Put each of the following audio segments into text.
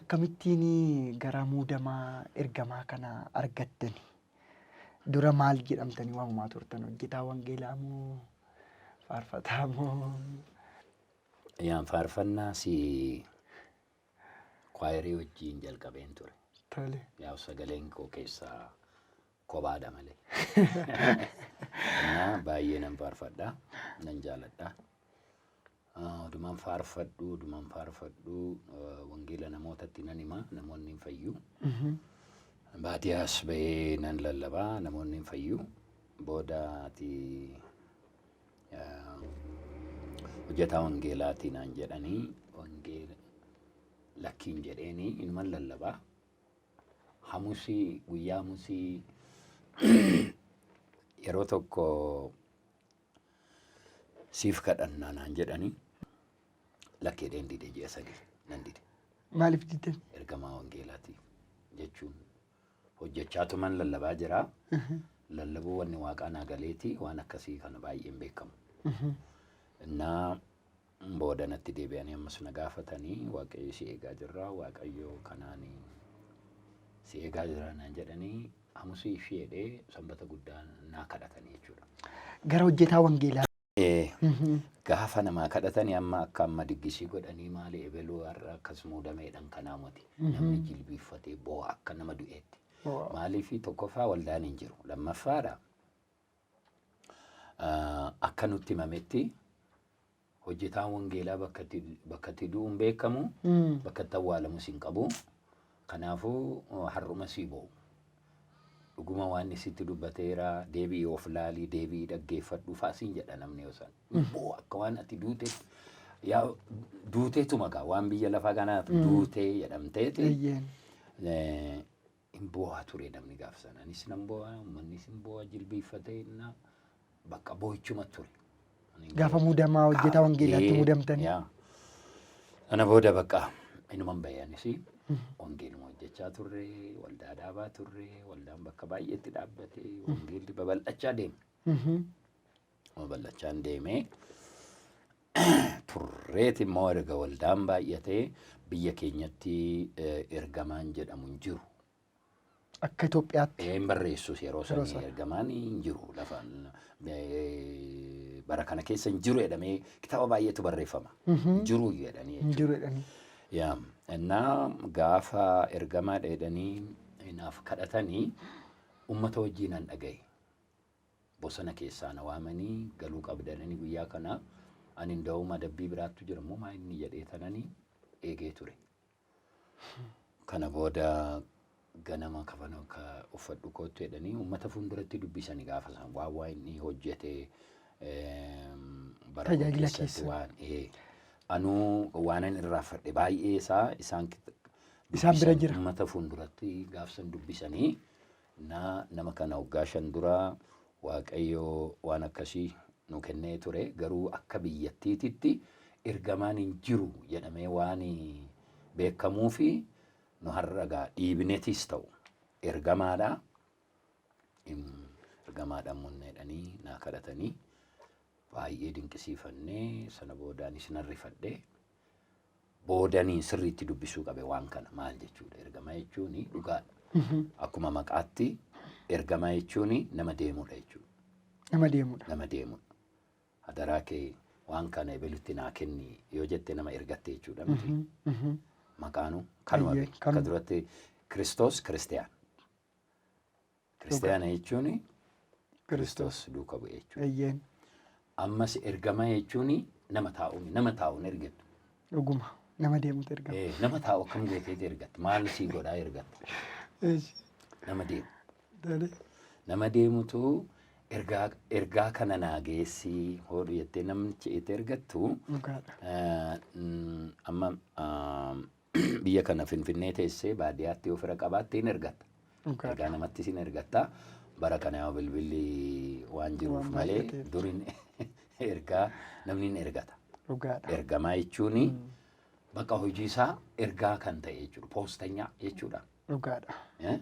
Akkamittiin gara muudamaa ergamaa kana argattani? Dura maal jedhamtanii waamamaa turtan? Hojjetaa wangeelaa moo faarfataa moo? Yaan faarfannaa si kwaayirii wajjin jalqabeen ture. Tole. Yaa sagaleen koo keessaa kophaadha malee. Innaa baay'ee nan faarfadha, nan jaaladha. Odumaan faarfadhu, odumaan faarfadhu, wangeela namootatti nan hima, namoonni hin fayyu. Baadiyyaas bahee nan lallabaa, namoonni hin fayyu. Booda ati hojjetaa wangeelaatii naan jedhanii, wangeela lakkiin jedheeni inuman lallabaa. Hamusii, guyyaa hamusii yeroo tokko siif kadhannaa naan jedhanii, lakkeedheen dide. Ji'a 3 nan dide. Maaliif diddan? Ergamaa wangeelaati jechuun hojjechaa tuman lallabaa jira. Lallabuu wanni waaqaa naa galeeti, waan akkasii kana baay'een beekamu. Innaa booda natti deebi'anii ammas na gaafatanii, "Waaqayyo si eegaa jirra, Waaqayyo kanaan si eegaa jira" naan jedhanii, hamusii ishee jedhee sanbata guddaa naa kadhatanii jechuudha. Gara hojjetaa wangeelaa. Gaafa namaa kadhatanii, amma akka amma diggisii godhanii maali ebeluu har'a akkas muudameedhaan kanaa miti. Namni jilbiiffatee boo'a akka nama du'eetti. Maaliif? Tokkoffaa waldaan hin jiru. Lammaffaadha, akka nutti himametti hojjetaan wangeelaa bakka itti du'u hin beekamu, bakka itti awwaalamus hin qabu. Kanaafuu har'uma sii bo'u. Dhuguma waan isitti dubbateera, deebi'ii of laalii, deebi'ii dhaggeeffadhu fa'a siin jedha namni yoo san. Boo akka waan ati duuteetti, yaa duuteetuma gaa waan biyya lafaa kanaaf duutee jedhamteeti. Hin boo'aa ture namni gaafa sana. Anis nan boo'aa, uummannis hin boo'aa, jilbiiffatee innaa bakka boo'ichuma ture. Gaafa muudamaa hojjetaa wangeelaatti muudamtanii. Yaa. Sana booda bakka inuman bahee, anis wangeeluma hojjechaa turre, waldaa dhaabaa turre, waldaan bakka baay'eetti dhaabbate, wangeelli babal'achaa deeme. Babal'achaan deemee turreeti immoo erga waldaan baay'atee biyya keenyatti ergamaan jedhamu hin jiru. Akka Itoophiyaatti. Hin barreessus yeroo Yeroo sanii sana. Ergamaan hin jiru, lafaan bara kana keessa hin jiru jedhamee kitaaba baay'eetu barreeffama. Hin jiru jedhanii Hin jechuudha. jiru jedhanii. Yaa innaa gaafa ergamaa dheedhanii naaf kadhatanii uummata wajjin nan dhagaye. Bosona keessaa na waamanii, galuu qabdananii guyyaa kana, ani nda'uu adabbii biraattu jira immoo maa inni jedhee tananii eegee ture. Kana booda ganama kafana ka uffadhu kootu jedhanii uummata fuulduratti dubbisanii, gaafa san waan waa inni hojjete bara koo Tajaajila keessatti keessa. waan anuu waanan irraanfadhe baay'ee isaa isaan Isaan bira dubbisan, jira. Uummata fuulduratti gaafsan dubbisanii, na nama kana waggaa 5 dura Waaqayyo waan akkasii nu kennee ture, garuu akka biyyattiititti ergamaan hin jiru jedhamee waan beekamuufi nu har'a gaa dhiibnetis ta'u ergamaadha. Ergamaadhaan munneedhanii naa kadhatanii, baay'ee dinqisiifannee. Sana boodaanis nan rifadhee, boodaniin sirriitti dubbisuu qabe waan kana maal jechuudha. Ergamaa jechuun dhugaadha. Akkuma maqaatti ergamaa jechuun nama deemudha jechuudha. Nama deemudha. Nama deemudha. Hadaraa kee waan kana ebelutti naa kenni yoo jette nama ergatte jechuudha miti. Maqaanu kanuma beeka. Akka Kanuma. duratti Kiristoos Kiristiyaan. Kiristiyaana jechuun Kiristoos duuka bu'e jechuudha. Ammas ergamaa jechuun nama taa'u, nama taa'u hin ergattu. Dhuguma. Nama deemutu ergama. Nama taa'u akkam gooteeti ergatta? Maal sii godhaa ergatta? Nama deemu. Tole. Nama deemutu ergaa kana naa geessii hodhu jettee namichi itti ergattu. Amma biyya kana Finfinnee teessee baadiyyaatti yoo fira qabaatte hin ergatta. Ergaa namatti sin ergatta. Bara kana yoo bilbilli waan jiruuf Waan malee baay'ateef. durin ergaa namni hin ergata. Ergamaa jechuun bakka hojii isaa ergaa kan ta'e jechuudha. Poostanyaa jechuudha. Eh?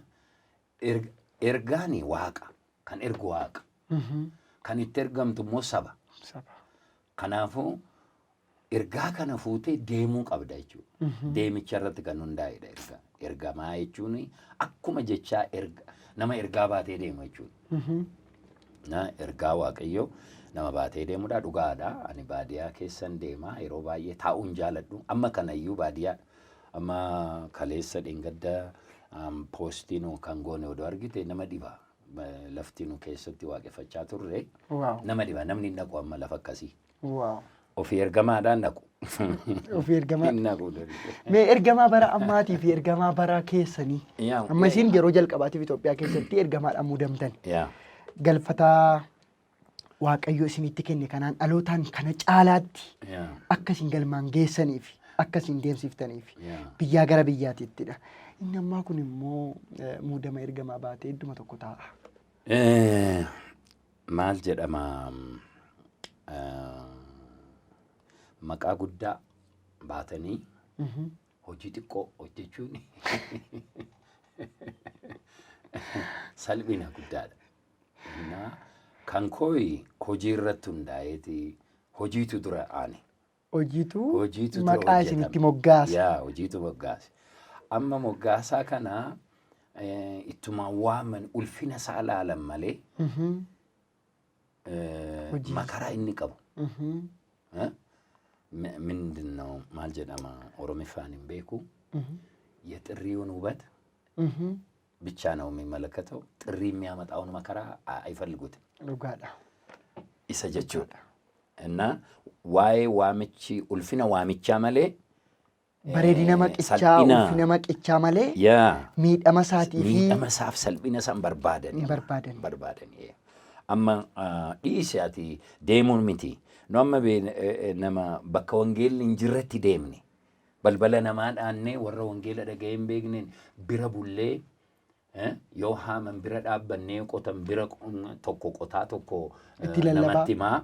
Ergaani waaqa. Kan ergu waaqa. Kan itti ergamtu immoo saba. Saba. Kanaafuu Ergaa kana fuutee deemuu qabda jechuudha. Deemicha irratti kan hundaa'edha ergaa. Ergamaa jechuun akkuma jechaa erga, nama ergaa baatee deemu jechuudha. Na ergaa Waaqayyoo nama baatee deemudha, dhugaadha. Ani baadiyaa keessan deema, yeroo baay'ee taa'uun jaaladhu. Amma kanayyuu baadiyaa, amma kaleessa dheengadda poostii nu kan goone odoo argite nama dhiba. Lafti nu keessatti waaqeffachaa turre nama dhiba. Namni hin dhaqu amma lafa akkasii. Ofii ergamaadhaan dhaqu. Ofii ergamaa. Hin dhaqu. Mee ergamaa bara ammaatii fi ergamaa bara keessanii. Amma isin yeroo jalqabaatiif Itoophiyaa keessatti ergamaadhaan muudamtan. Galfataa Waaqayyo isinitti kenne kanaan dhalootaan kana caalaatti akka isin galmaan geessaniif, akka isin deemsiftaniif biyyaa gara biyyaatiittidha. Inni ammaa kun immoo muudama ergamaa baatee idduma tokko taa'a. Maal jedhama, maqaa guddaa baatanii hojii xiqqoo hojjechuun salphina guddaadha. Innaa kan kooyi hojii irratti hundaa'eeti, hojiitu dura aane. Hojiitu Hojiitu dura maqaa hojjetame. isinitti moggaase. Yaa, hojiitu moggaase. Amma moggaasaa kana ittuma waaman ulfina isaa laalan malee Hojii. makaraa inni qabu. Eh? ምንድን ነው maal jedhama, Oromiffaan hin beeku, የጥሪውን ውበት ብቻ ነው የሚመለከተው። ጥሪ የሚያመጣውን መከራ አይፈልጉትም። Dhugaadha. Isa jechuudha. እና waa'ee waamichi ulfina waamichaa malee Bareedina maqichaa, ulfina maqichaa malee miidhama isaatii fi miidhama isaaf salphina isaa hin barbaadan. Hin barbaadan. Barbaadan. Amma dhiisi, ati deemuun miti. Nu amma nama bakka wangeelli hin jirretti deemne. Balbala namaa dhaannee, warra wangeela dhaga'ee hin beekneen bira bullee, yoo haaman bira dhaabbannee, qotan bira tokko qotaa tokko Itti lallabaa. Namatti himaa,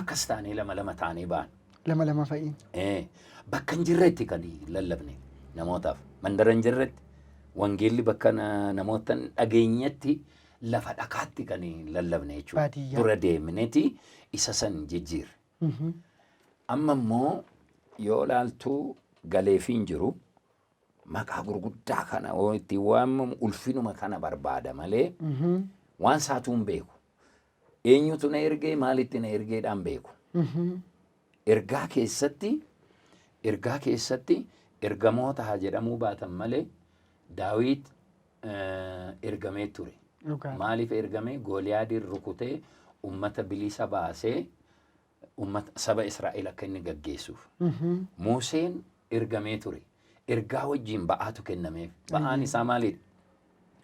akkas taanee lama lama taanee ba'an. Lama lama fa'iin. Bakka hin jirretti kan lallabne namootaaf. Mandara hin jirretti, wangeelli bakka namoota hin dhageenyetti, lafa dhakaatti kan lallabne jechuudha. Baadiyyaa. Dura deemneeti isa san jijjiirre. Amma immoo yoo ilaaltu galeefii hin jiru, maqaa gurguddaa kana yoo ittiin waamamu ulfinuma kana barbaada malee waan isaatuu hin beeku. Eenyutu na ergee, maalitti na ergeedhaan beeku. Ergaa keessatti ergamoota haa jedhamuu baatan malee Daawit ergamee ture. Maaliif ergame? Gooliyaadiin rukutee ummata bilisa baasee ummata saba Israa'el akka inni gaggeessuuf. Museen ergamee ture. Ergaa wajjin ba'aatu kennameef. Ba'aan isaa maalidha?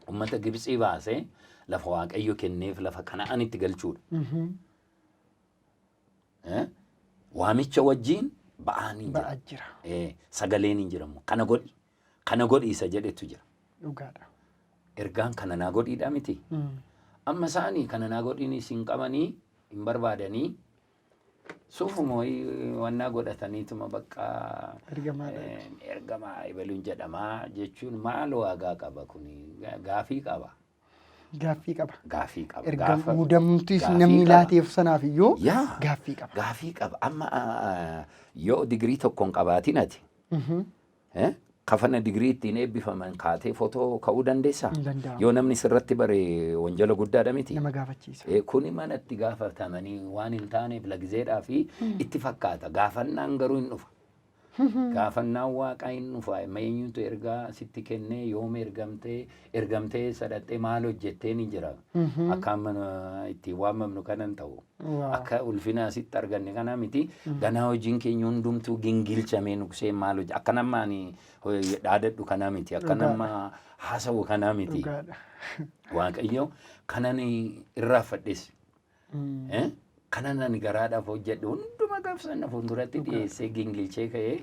Ummata Gibxii baasee lafa Waaqayyo kenneef, lafa Kana'aanitti galchuudha. Eh? Waamicha wajjin ba'aan hin jira. Ba'aa jira. Sagaleen hin jiramu. Kana godhi. Kana godhi isa jedhetu jira. Ergaan kana naa godhiidha miti. Amma isaanii kana naa godhiin isin qabanii hin barbaadanii, suufuma wayii wannaa godhataniituma bakka Ergamaadha. Ergamaa ebaluun jedhamaa jechuun maal waagaa qaba kuni? Gaafii qaba. Gaaffii qaba. Gaafii qaba. Erga muudamtu Gaafii namni qaba. laateef sanaaf iyyuu gaaffii qaba. Gaafii qaba. Amma yoo digirii tokko hin qabaatin ati eh, kafana digirii ittiin eebbifaman kaatee footoo ka'uu dandeessaa? Hin danda'amu. Yoo namni sirratti bare wanjala guddaadha miti. Nama gaafachiisa. Kuni manatti gaafatamanii waan hin taaneef lagzeedhaa fi itti fakkaata. Gaafannaan garuu hin dhufa. Gaafannaan Waaqaa hin dhufa. Eenyutu ergaa sitti kennee, yoom ergamtee, ergamtee sadhattee maal hojjettee ni jira. Akka amma ittiin waamamnu kanan ta'u. Akka ulfina asitti arganne kana miti. Ganaa hojiin keenya hundumtuu gingilchamee nuqsee maal hojje. Akka nama ani dhaadadhu kana miti. Akka nama haasa'u kana miti. Waaqayyo kanan irraanfadhes. Eh? Kanan ani garaadhaaf hojjedhu hunduma gaafsan fuulduratti dhiyeessee gingilchee ka'ee,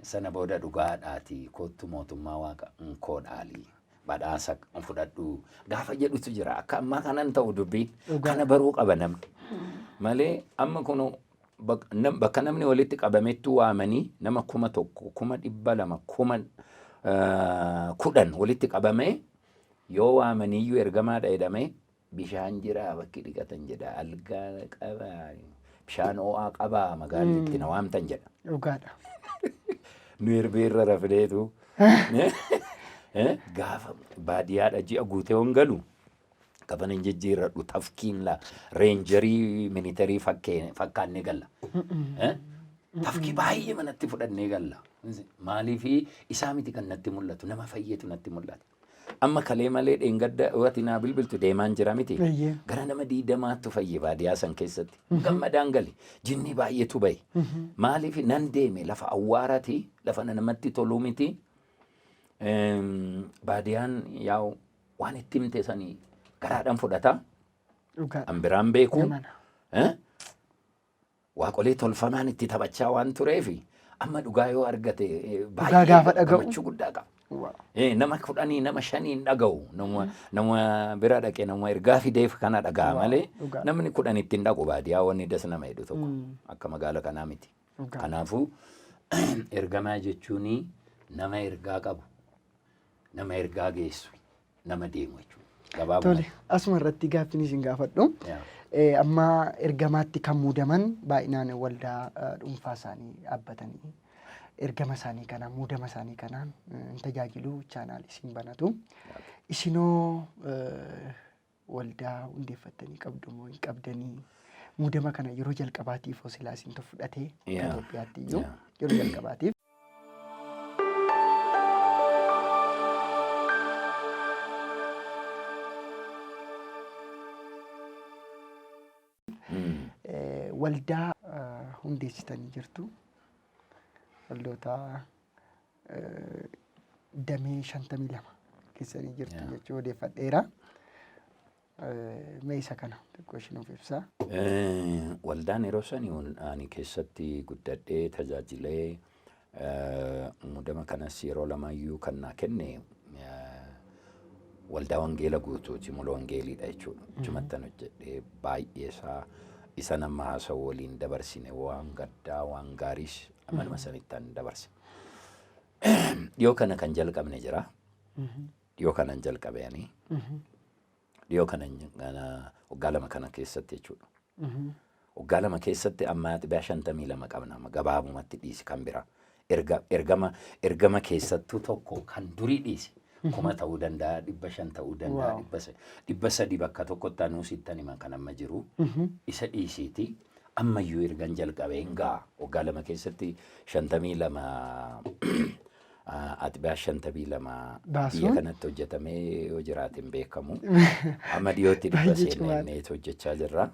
sana booda dhugaadhaati kottu mootummaa Waaqa koo dhaalii badhaasa fudhadhu gaafa jedhutu jira. Akka ammaa kanan ta'u dubbiin kana baruu qaba namni. Malee amma kun bakka namni walitti qabamettu waamanii nama 1000, 200,000, 10,000 walitti qabamee yoo waamaniyyuu ergamaadha jedhamee, bishaan jira bakki dhiqatan jedha, algaa qaba, Bishaan ho'aa qabaa magaalli itti na waamtan jedha. Dhugaadha. Nu hirbeerra rafneetu gaafa baadiyyaadha ji'a guutee hon galu kafana hin jijjiirradhu tafkiin la reenjarii militarii fakkaannee galla. Tafkii baay'ee manatti fudhannee galla. Maaliifi isaa miti kan natti mul'atu, nama fayyetu natti mul'ata. Amma kalee malee dheengadda yoo ati naa bilbiltu deemaan jira miti. Gara nama 20tu fayye baadiyaa san keessatti. Gammadaan gale. Jinni baay'eetu bahe. Maaliif nan deeme, lafa awwaarati, lafa namatti toluu miti. Baadiyaan yaa'u waan itti himte sanii garaadhaan fudhata. An biraan beeku. Namana. Waaqolee tolfamaan itti taphachaa waan tureefi amma dhugaa yoo argate Dhugaa baay'ee gaafa dhaga'u. Gammachuu guddaa qaba. Nama 10 nama shaniin dhaga'u, nama bira dhaqe, nama ergaa fideef kana dhaga'a malee namni 10 ittiin dhaqu baadiyyaa wanni das nama jedhu tokko akka magaala kanaa miti. Kanaafuu ergamaa jechuun nama ergaa qabu, nama ergaa geessu, nama deemu jechuudha. Gabaabumatti. Tole, asuma irratti gaaffiin isin gaafadhu. Amma ergamaatti kan muudaman baay'inaan waldaa dhuunfaa isaanii dhaabbatanii ergama isaanii kanaan, muudama isaanii kanaan hin tajaajilu, chaanaal isin banatu. Isinoo waldaa hundeeffattanii qabdu moo hin qabdanii? Muudama kana yeroo jalqabaatiif hoo silaa isintu fudhatee akka Itoophiyaatti iyyuu yeroo jalqabaatiif. Waldaa hundeessitanii jirtu. Waldoota damee 52 keessanii jirtu jechuu odeeffadheera. Mee isa kana xiqqoo ishee nuuf ibsaa. Waldaan yeroo sani ani keessatti guddadhee tajaajilee, muudama kanas yeroo lamayyuu kan naa kenne waldaa wangeela guutuuti, mula wangeeliidha jechuudha. Achumattan hojjedhee baay'ee isaa isa nama haasa'u waliin dabarsine, waan gaddaa waan gaariis manuma sanittan dabarse. Dhiyoo kana kan jalqabne jira. Dhiyoo kanan jalqabe ani. Dhiyoo kana waggaa 2 kana keessatti jechuudha. Waggaa 2 keessatti amma xibiyaa 52 qabna, amma gabaabumatti dhiisi kan biraa. Ergama keessattuu tokko kan durii dhiisi. 1000 ta'uu danda'a, 500 ta'uu danda'a, 300 bakka tokkotti anuu sittan hima kan amma jiru. Isa dhiisiiti. Ammayyuu ergan jalqabee hin ga'a. Waggaa 2 keessatti 52, Atibiyaa 52 biyya Baasuun? kanatti hojjetamee yoo jiraate hin beekamu. Amma dhiyootti 100 Baay'ee seenna cimaadha. jennee hojjechaa jirra.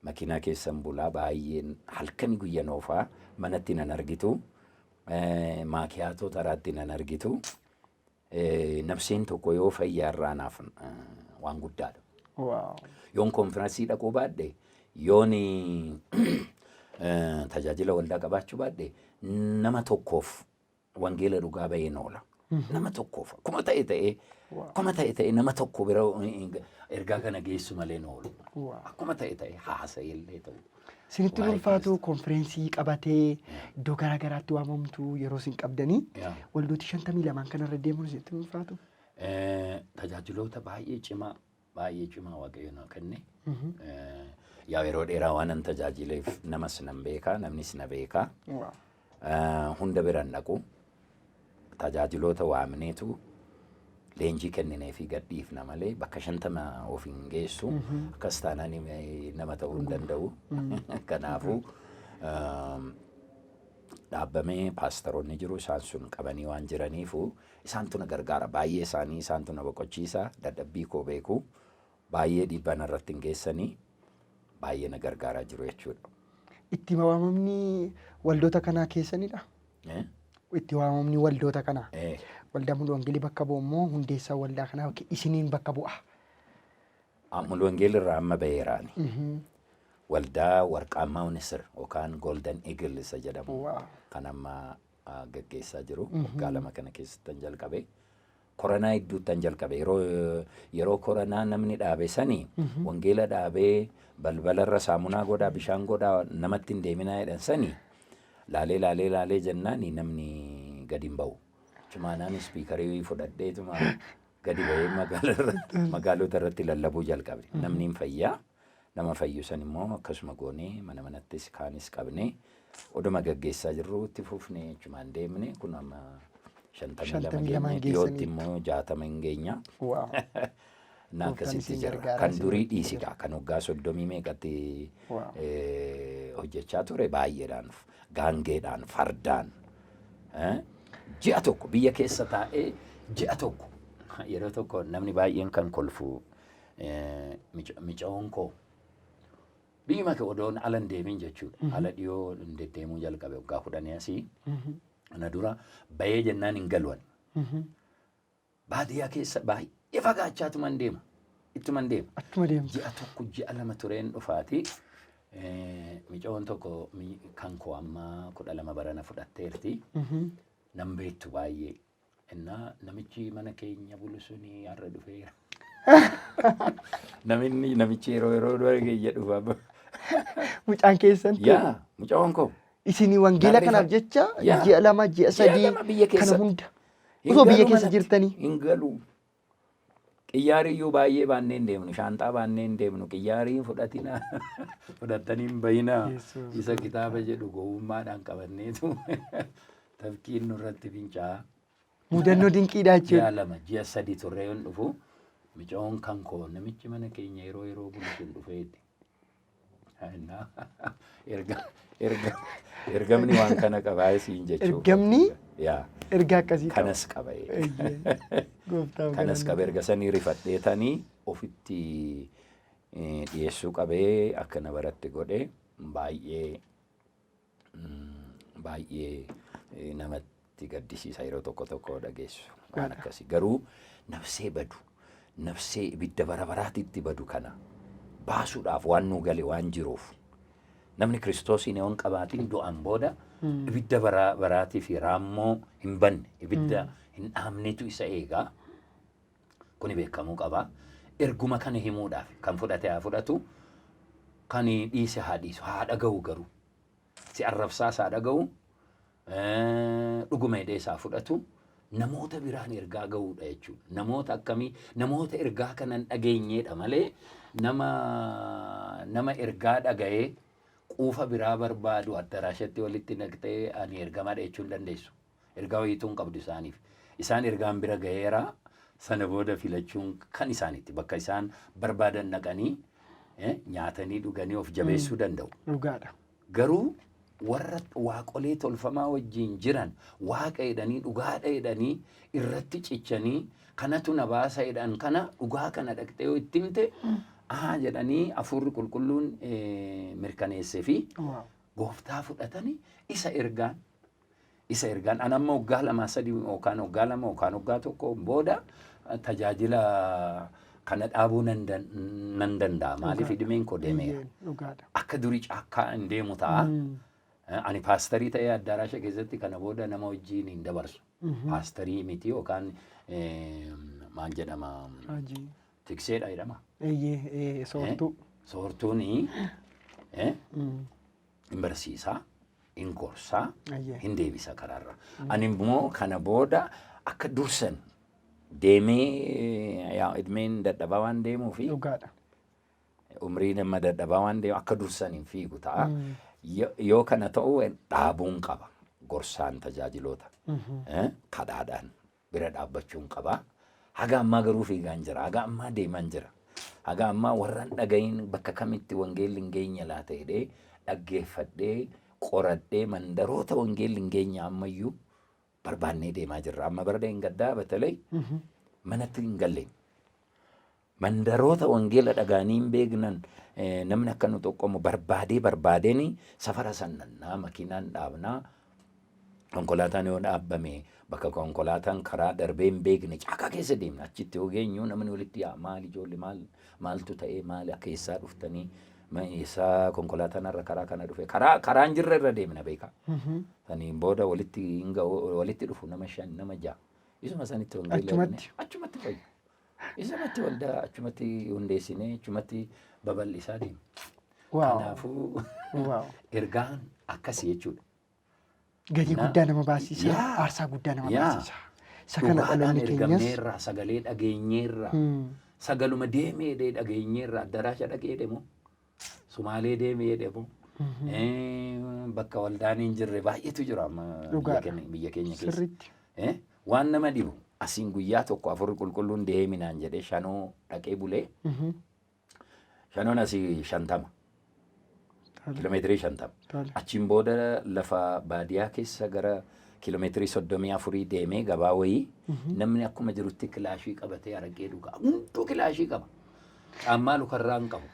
Makiinaa keessan bulaa, baay'een halkanii guyya noofaa, manatti nan argitu. Maakiyaatoo taraatti nan argitu. Nafseen tokko yoo fayyaa irraa naaf waan guddaadha. Yoon konfiransii dhaquu baadhe, yoon tajaajila waldaa qabaachuu baadhe, nama tokkoof wangeela dhugaa baheen oola. Nama tokkoof akkuma ta'e ta'ee, akkuma ta'e ta'ee nama tokko bira ergaa kana geessu malee hin oolu. Akkuma ta'e ta'e haasa'ellee ta'u. Isinitti Waa'ee ulfaatu konfireensii qabatee iddoo garaa garaatti waamamtu yeroo isin qabdanii waldooti 52 kanarra deemuun isinitti ulfaatu. Tajaajiloota baay'ee cimaa, baay'ee cimaa Waaqayyo naa kenne. Yaa yeroo dheeraa waanan tajaajileef namas nan beeka, namnis na beeka. Hunda bira hin dhaqu. Tajaajiloota waamneetu leenjii kenninee fi gadhiifna malee bakka 50 of hin geessu. Akkas taanaan nama ta'uu hin danda'u. Kanaafuu dhaabbamee paastaroonni jiru, isaan sun qabanii waan jiraniifu isaantu na gargaara. Baay'ee isaanii isaantu na boqochiisa. Dadhabbii koo beeku. Baay'ee dhiibbaa narratti hin geessanii, baay'ee na gargaaraa jiru jechuudha. Itti waamamni waldoota kanaa keessanidha. Eh? Itti waamamni waldoota kanaa. Waldaa Mulu Wangeelii bakka bu'u immoo hundeessaa waldaa kanaa yookiin isiniin bakka bu'a? Mulu Wangeelii irraa amma baheeraani. Waldaa Warqaammaa Unisir yookaan Golden Eagle isa jedhamu kan amma gaggeessaa jiru. Waggaa 2 kana keessatti jalqabe. Koronaa hedduuttan jalqabe. Yeroo koronaa namni dhaabe sani, wangeela dhaabee balbalarra saamunaa godhaa, bishaan godhaa, namatti hin deeminaa jedhan sani, laalee laalee laalee jennaan namni gadi hin ba'u. Chumaanaan ispiikarii fudhadheetuma gadi ba'ee magaalota irratti lallabuu jalqabe. Namni hin fayyaa. Nama fayyu san immoo akkasuma goonee mana manattis kaanis qabnee oduma gaggeessaa jirru itti fufnee achumaan deemne. Kun amma 52 52 geenye, dhiyootti geessaniittu. Immoo 60 hin geenya. Na Gooftaan akkasitti isin jira. gargaaraa Kan isin durii wajjin dhiisi jira. gaa kan waggaa 30 meeqatti hojjechaa ture baay'eedhaan, gaangeedhaan, fardaan, ji'a tokko biyya keessa taa'ee, ji'a tokko, yeroo tokko namni baay'een kan kolfu, micaa'oon koo biyyuma kee odoon ala hin deemin jechuudha. Ala dhiyoo hin deddeemuu jalqabe waggaa 10 asii. Ana dura bahee jennaan hin galu ani. Baadiyyaa keessa baay'ee fagaachaatuman deema. Ittuman deema. Achuma deemtu. Ji'a tokko, ji'a 2 tureen dhufaati. Micaa'oon tokko kan koo amma 12 barana fudhatteerti. Nan beektu baay'ee. Innaa namichi mana keenya bulu suni har'a dhufeera. Namni namichi yeroo yeroo dura keenya dhufa. Mucaan keessan ture. Yaa, mucaa'oon koo. Isinii wangeela Narri kanaaf jecha Yaa. ji'a 2, ji'a Ji'a 3 2 biyya kana keessatti. hunda. Hin Osoo biyya galu keessa manatti. jirtanii. Hin galu. Xiyyaarri iyyuu baay'ee baannee hin deemnu. Shaanxaa baannee hin deemnu. Xiyyaarri hin fudhatinaa. Fudhattanii hin bayinaa. Yesuus. Isa kitaaba jedhu gowwummaadhaan qabanneetu tafkiin nurratti fincaa'aa. Mudannoo dinqiidha Ji'a jechuudha. 2, ji'a 3 turree yoon dhufu, micaa'oon kan koo namichi mana keenya yeroo yeroo bulu sun dhufeetti. Innaa erga erga ergamni waan kana qabaa siin jechuudha. Ergamni Yaa, ergaa akkasii qaba. Kanas qaba. Eeyyee. Gooftaaf Kanas galanni. qaba, erga sanii rifadheetanii ofitti dhiyeessuu qabee akka na baratti godhe. Baay'ee baay'ee namatti gaddisiisa yeroo tokko tokko dhageessu waan akkasii. Garuu nafsee badu, nafsee ibidda bara baraatitti badu kana baasuudhaaf waan nu gale waan jiruuf, namni Kiristoosiin yoo hin qabaatin du'aan booda ibidda bara baraatii fi raammoo hin banne, ibidda hin dhaamnetu isa eegaa. Kuni beekamuu qaba. Erguma kana himuudhaaf, kan fudhate haa fudhatu, kan dhiise haa dhiisu, haa dhaga'u garuu. Si arrabsaas haa dhaga'u, dhuguma hidhee isaa fudhatu, namoota biraan ergaa ga'uudha jechuudha. Namoota akkamii? Namoota ergaa kana hin dhageenyeedha malee, nama ergaa dhaga'ee quufa biraa barbaadu addaraashatti walitti naqxee ani ergamaadha jechuu hin dandeessu. Ergaa wayiituu hin qabdu isaaniif. Isaan ergaan bira ga'eera, sana booda filachuun kan isaanitti, bakka isaan barbaadan dhaqanii nyaatanii dhuganii of jabeessuu danda'u. Dhugaadha. Garuu warra waaqolee tolfamaa wajjin jiran, waaqa jedhanii, dhugaadha jedhanii irratti cichanii, kanatu na baasa jedhan kana, dhugaa kana dhaqxee yoo itti himte, ahaa jedhanii, hafuurri qulqulluun mirkaneessee fi gooftaa fudhatanii, isa ergaan an amma waggaa 2, 3 yookaan waggaa 2 yookaan waggaa 1 booda tajaajila kana dhaabuu nan danda'a. Maaliif, idimeen koo deemeera. Eeyyeen, dhugaadha. Akka durii caakkaa hin deemu ta'a. Ani paastarii ta'ee addaraasha keessatti kana booda nama wajjin hin dabarsu. Paastarii miti yookaan maal jedhama? Raajii. Tikseedha jedhama. Eeyyee, soortuu. Soortuuni hin barsiisaa, hin gorsaa, hin deebisa karaarra. Ani immoo kana booda akka dursan deemee, yaa, idmeen dadhabaa waan deemuu fi umrii nama dadhabaa waan deemu akka dursan hin fiigu ta'a. Yoo kana ta'u dhaabuun qaba. Gorsaan tajaajiloota. Kadhaadhaan bira dhaabbachuun qaba. Haga ammaa garuu fiigaan jira. Haga ammaa deemaan jira. Haga ammaa warra hin dhagahin bakka kamitti wangeelli hin geenye laata jedhee dhaggeeffadhee, qoradhee, mandaroota wangeelli hin geenye ammayyuu barbaannee deemaa jirra. Amma bara gaddaa batalay manatti hin galle. Mandaroota wangeela dhagaanii hin beeknan, namni akka nu xoqqomu barbaadee barbaadeen safara san nannaa, makiinaan dhaabnaa. Konkolaataan yoo dhaabbame, bakka konkolaataan karaa darbee hin beekne caakaa keessa deemna. Achitti yoo geenyu namni walitti yaa'a. Maali ijoollee, maal maaltu ta'ee, maali, akka eessaa dhuftanii, eessaa konkolaataan har'a karaa kana dhufe, karaa karaan jirra irra deemna beekaa. Saniin booda walitti hin ga'u, walitti dhufu nama shan, nama ja'a. Isuma sanitti wangeela Achumatti. Achumatti fayyu. Isumatti waldaa achumatti hundeessinee achumatti babal'isaa deema. Kanaafuu ergaan akkasii jechuudha. Gatii guddaa nama baasisa. Aarsaa guddaa nama baasisa. Isa kana Dhugaadhaan dhaloonni keenyas. Ergamneerra, sagalee dhageenyeerra, sagaluma deemee dhageenyeerra, addaraasha dhaqee deemu. Sumaalee deemee jedhamu. Bakka waldaan hin jirre baay'eetu jira amma biyya keenya keessa. Waan nama dhibu, asiin guyyaa tokko Afurri Qulqulluun deeminaan jedhee Shanoo dhaqee bulee. Shanoon asii 50. Kiiloomeetirii 50. Achiin booda lafa baadiyyaa keessa gara kiiloomeetirii 34 deemee gabaa wayii, namni akkuma jirutti kilaashii qabatee araqee dhugaa. Hunduu kilaashii qaba. Caammaa lukarraa hin qabu.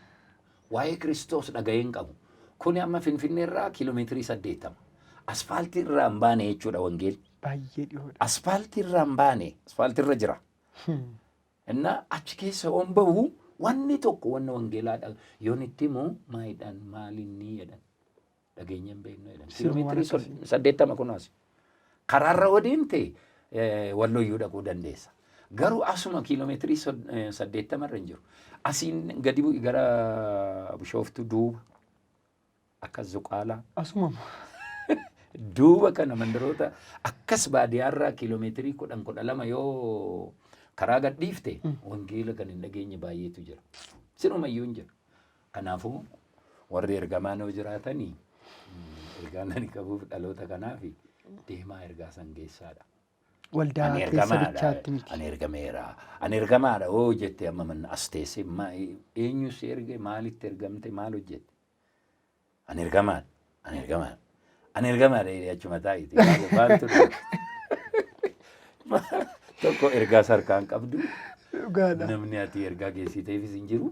Waa'ee Kiristoos dhaga'ee hin qabu. Kuni amma Finfinneerraa kiiloomeetirii 80. Asfaaltii irraa hin baane jechuudha wangeelli. Baay'ee dhiyoodha. Asfaaltii irraa hin baane. Asfaaltii irra jira. Innaa achi keessa yoon bahu, wanni tokko wanna wangeelaa yoon itti himu, maayidhaan maalinni jedhan. Dhageenya hin beeknu jedhan. Kiiloomeetirii 80 kunuas. Karaarra yoo deemte Wallooyyuu dhaquu dandeessa. Garuu asuma kiiloomeetirii 80 irra hin jiru. Asiin gadi bu'i gara Bishooftuu duuba, akka Zuqaalaa. Asuma. Duuba kana mandaroota akkas baadiyyaarraa kiiloomeetirii 10, 12 yoo karaa gad dhiifte, wangeela kan hin dhageenye baay'eetu jira. Sirumayyuu hin jiru. Kanaafuu warri ergamaan yoo jiraatanii, ergaan ani qabuuf dhaloota kanaaf deemaa ergaa san geessaadha. Waldaa Ani keessa ergamaadha. bichaatti miti. Ani ergameera. Ani ergamaadha hoo jette, amma manna as teessee eenyu si erge? Maalitti ergamte? Maal hojjette? Ani ergamaadha. Ani ergamaadha. Ani ergamaadha jedhee achuma taa'iti. Maaltu dhufe? Tokko ergaa sarkaan qabdu. Namni ati ergaa geessiteefis hin jiru.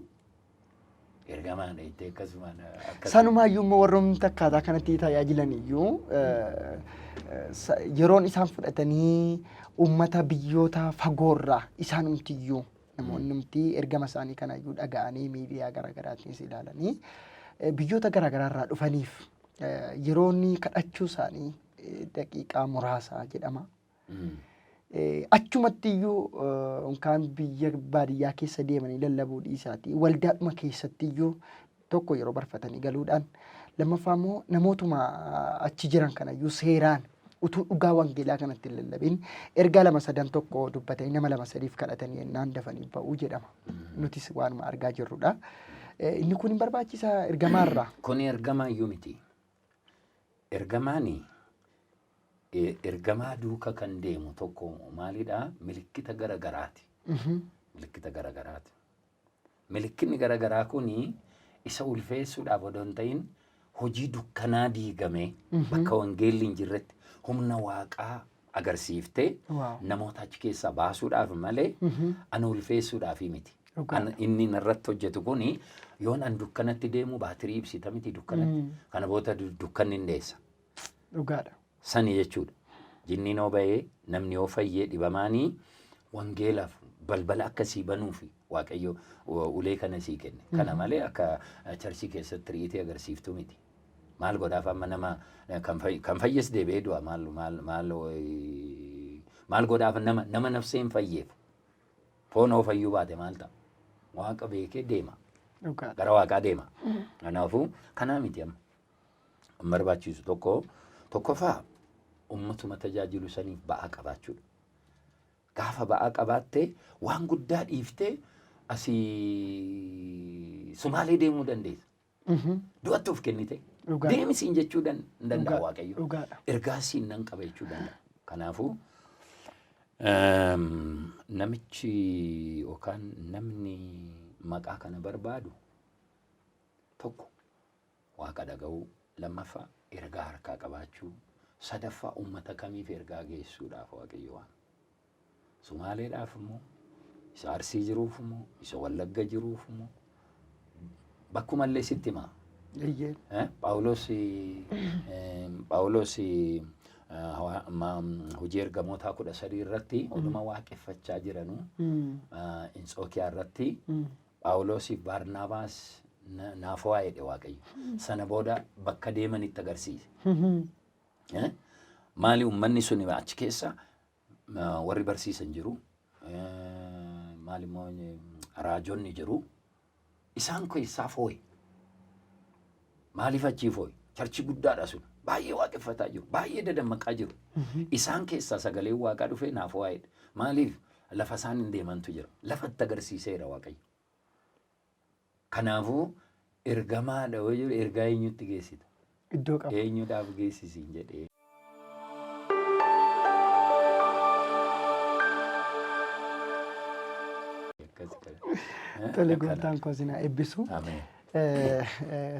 Ergamaadha jettee akkasumaan akkas. Sanumaayyuu immoo warroonni akkaataa kanatti tajaajilan iyyuu yeroon isaan fudhatanii uummata biyyoota fagoorraa, isaanumtiyyuu namoonnumti ergama isaanii kanayyuu dhaga'anii, miidiyaa garaagaraatiinis ilaalanii, biyyoota garaagaraarraa dhufaniif yeroonni kadhachuu isaanii daqiiqaa muraasa jedhama. Achumatti iyyuu yookaan biyya baadiyyaa keessa deemanii lallabuu dhiisaatii, waldaadhuma keessatti iyyuu tokko yeroo barfatanii galuudhaan, lammaffaa immoo namootuma achi jiran kanayyuu seeraan utuu dhugaa wangeelaa kanatti hin lallabin ergaa lama sadan tokko dubbatanii nama lama sadiif kadhatanii yennaan dafanii ba'uu jedhama. Nutis waanuma argaa jirrudha. Inni kun hin barbaachisaa ergamaarraa? Kuni ergamaa iyyuu miti. Ergamaani ergamaa duuka kan deemu tokko maalidha? Milikkita gara garaati. Milikkita gara garaati. Milikkinni gara garaa kuni isa ulfeessuudhaaf odoo hin ta'in, hojii dukkanaa diigamee bakka wangeelli hin jirretti humna Waaqaa agarsiiftee namoota achi keessaa baasuudhaaf malee ana ulfeessuudhaaf miti. Inni narratti hojjetu kuni yoon an dukkanatti deemu baatirii ibsita miti dukkanatti. Kana booda dukkanni hin dheessa. Sani jechuudha. Jinniin yoo bahee, namni yoo fayyee, dhibamaanii wangeelaaf balbala akkasii banuufi Waaqayyo ulee kana sii kenne. Kana malee akka churchii keessatti ri'iitii agarsiiftuu miti. Maal godhaaf amma nama kan fayyes deebi'ee du'a? Maal maal maal maal godhaaf nama nafsee hin fayyeef? Foon hoo fayyuu baate maal ta'a? Waaqa beekee deema. Gara Waaqaa deema. Kanaafuu kanaa miti amma. Kan barbaachisu tokko tokkoffaa ummatuma tajaajilu saniif ba'aa qabaachuudha. Gaafa ba'aa qabaatte waan guddaa dhiiftee asii Sumaalee deemuu dandeessa. Du'atti of kennite. Deemi siin jechuu hin danda'a Waaqayyo. Ergaa siin nan qaba jechuu danda'a. Kanaafuu namichi yookaan namni maqaa kana barbaadu tokko Waaqa dhaga'uu, lammaffaa ergaa harkaa qabaachuu, sadaffaa uummata kamiif ergaa geessuudhaaf Waaqayyo waame. Sumaaleedhaaf immoo, isa Arsii jiruuf immoo, isa Wallagga jiruuf immoo, bakkumallee sitti himaa. Phaawulos Hojii Ergamootaa 13 irratti oduma waaqeffachaa jiranuu Intsookiyaa irratti Phaawulosiif Baarnaabaas naaf waa jedhe Waaqayyo. Sana booda bakka deemanitti agarsiise. Maali, uummanni sun achi keessa warri barsiisan jiru. Maali immoo, raajonni jiru. Isaan keessaa foo'e. Maaliif achii foo'e? Churchii guddaadha sun. Baay'ee waaqeffataa jiru. Baay'ee dadammaqaa jiru. Isaan keessaa sagaleen Waaqaa dhufee naaf waa'eedha. Maaliif? Lafa isaan hin deemantu jira. Lafa itti agarsiiseera Waaqayyo. Kanaafuu Ergamaadha yoo jedhu ergaa eenyutti geessita? Iddoo qaba. Eenyudhaaf geessisiin jedhee. Akkas kana. Tole gooftaan koo isin haa eebbisu. Ameen.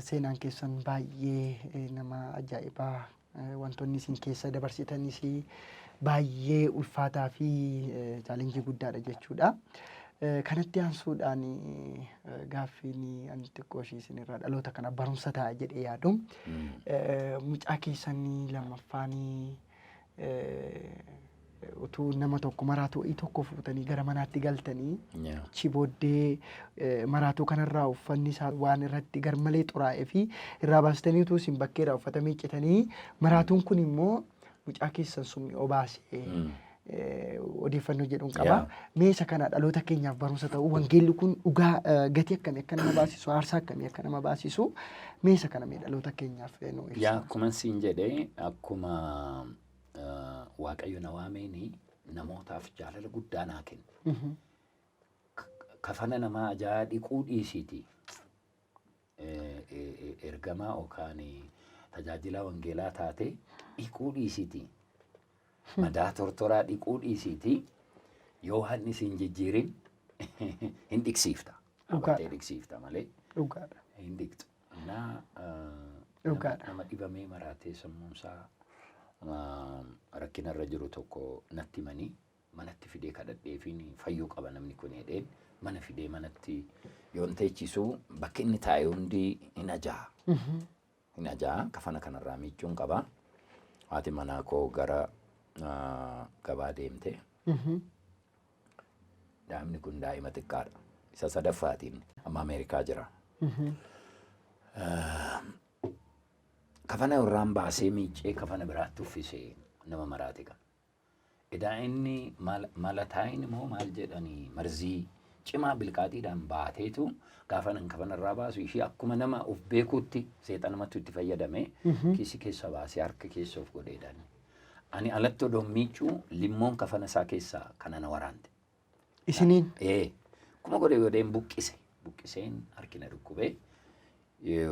Seenaan keessan baay'ee nama ajaa'ibaa wantoonni isin keessa dabarsitanis baay'ee ulfaataa fi chaalenjii guddaadha jechuudha. Kanatti aansuudhaan gaaffiin ani xiqqoo ishii isinirraa dhaloota kana barumsa ta'a jedhee yaadu. Mucaa keessan lammaffaan utuu nama tokko maraatuu wayii tokko fuutanii gara manaatti galtanii achi booddee maraatuu kanarraa uffanni isaa waan irratti garmalee xuraa'ee fi irraa baastanii utuu isin bakkeerraa uffata miiccitanii maraatuun kun immoo mucaa keessan summii obaase odeeffannoo jedhuun qaba. Mee isa kana dhaloota keenyaaf barumsa ta'u wangeelli kun dhugaa gatii akkamii akka nama baasisu aarsaa akkamii akka nama baasisu mee isa kana mee dhaloota keenyaaf nu ibsa. Yaa akkuma siin jedhee akkuma Waaqayyo na waameeni namootaaf jaalala guddaa naa kenne. Kafana namaa ajaa'aa dhiquu dhiisiiti. Ergamaa yookaan tajaajilaa wangeelaa taate dhiquu dhiisiiti. Madaa tortoraa dhiquu dhiisiiti. Yoo hanni siin jijjiirin hin dhiqsiifta. Dhaabattee dhiqsiifta malee hin dhiqxu. Innaa nama dhibamee maraatee sammuunsaa rakkinarra jiru tokko natti himanii manatti fidee kadhadheefiin fayyuu qaba namni kun jedheen mana fidee manatti yoon teechisu bakki inni taa'e hundi hin ajaa'a. Hin ajaa'a kafana kanarraa miicuun qaba. Haati manaa koo gara gabaa deemte. Daa'imni kun daa'ima xiqqaadha. Isa sadaffaatiin amma Ameerikaa jira. Kafana irraan baasee miiccee kafana biraatti uffisee nama maraate kana. Edaa inni malataayin immoo maal jedhanii marzii cimaa bilqaaxiidhaan baateetu gaafa nan kafana irraa baasu ishii akkuma nama of beekuutti seexanumatu itti fayyadame kiisii keessa baasee harka keessa of godheedhaan. Ani alatti odoon miiccuu limmoon kafana isaa keessaa kana na waraante. Isiniin? Ee. Akkuma godhe godheen buqqise. Buqqiseen harki na dhukkube.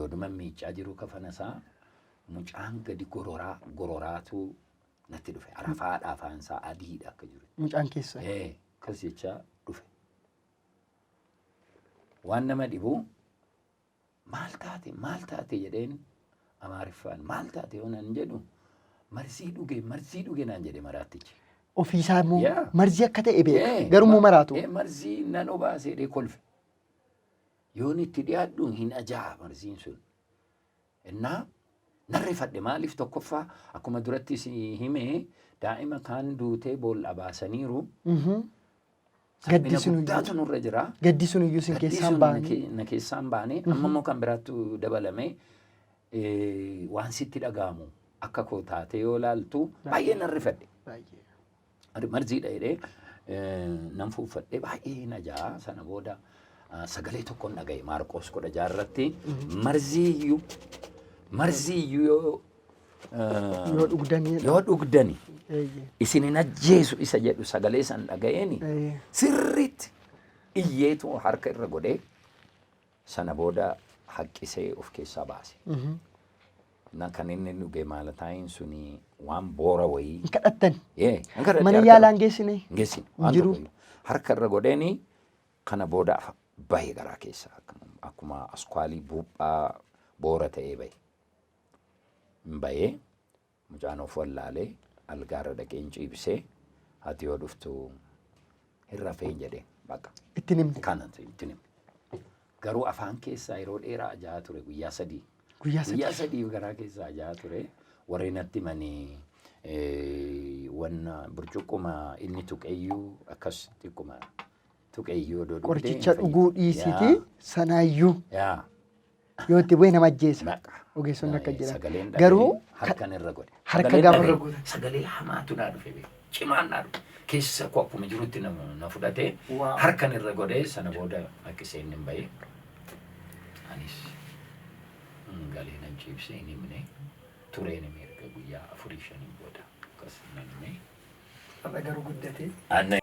Oduma miiccaa jiru kafana isaa mucaan gadi gororaa gororaatu natti dhufe. Arafaadha afaan isaa adiidha akka jiru. Mucaan keessa? Ee. Akkas jechaa dhufe. Waan nama dhibu Maal taate maal taate jedheen Amaariffaan maal taate yoo naan jedhu marzii dhuge marzii dhuge naan jedhe maraattichi. Ofiisaa immoo Yaa. marzii akka ta'e beeka. Eh, Garuu immoo maraatu. Marzii nan obaase jedhee kolfe. Yoon itti dhiyaadhu hin ajaa'a marziin sun. Innaa nan rifadhe maaliif tokkoffaa akkuma duratti si hime daa'ima kaan duutee boolla baasaniiru. Gaddi Salphina sun iyyuu- guddaatu nurra jira. Gaddi sun iyyuu isin Gaddii keessaan sun na baane. na keessaan baane amma immoo kan biraattu dabalame waan sitti dhaga'amu akka koo taatee yoo laaltu baay'ee nan rifadhe. Baay'ee. Ani marziidha jedhee nan fuuffadhe baay'ee hin ajaa'a sana booda sagalee tokkon dhaga'e Maarqoos 16 irratti marzii iyyuu marzii iyyuu yoo Yoo dhugdanii yoo dhugdani Eeyyee. isin hin ajjeesu isa jedhu sagalee san dhaga'eeni Eeyyee. sirriitti iyyeetu harka irra godhee sana booda haqqisee of keessaa baase. Na kan inni dhuge maalataayin suni waan boora wayii. Hin kadhattan. Ee, hin kadhadhe Mana harka yaalaa hin geessine. Hin geessine. Hin Waan jiru. tokko iyyuu. Harka irra godheeni kana booda bahe garaa keessaa akkuma askwaalii buuphaa boora ta'ee bahe. Hin bahee mucaan of wallaalee algaarra dhaqeen ciibsee haati yoo dhuftu hin rafeen jedheen bakka. Itti hin himne. Kana itti hin himne. Garuu afaan keessaa yeroo dheeraa ajaa'aa ture guyyaa sadii. Guyyaa sadii. Guyyaa sadiif garaa keessaa ajaa'aa ture. Warri natti himanii wanna burcuqquma inni tuqeyyuu akkas xiqquma tuqeyyuu odoo dhugdee hin Qorichicha fayyitu. dhuguu dhiisiitii sanaayyuu Yaa. yoo itti bu'e nama ajjeesa. Maqa. Ogeessonni akka jedhan. Sagaleen Garuu dhaga'ee harkan irra godhe. Harka Sagaleen gaafa irra dhaga'e, godhan. Sagalee hamaatu naa dhufe beeku. Cimaan naa dhufe. Keessa koo akkuma jirutti na fudhatee Waaw. harkan irra godhee sana booda haqqisee inni hin bahee. Anis galee nan ciibsee hin himne. Tureen hime erga guyyaa afurii shanii booda akkas nan hime. Har'a garuu guddatee. Anna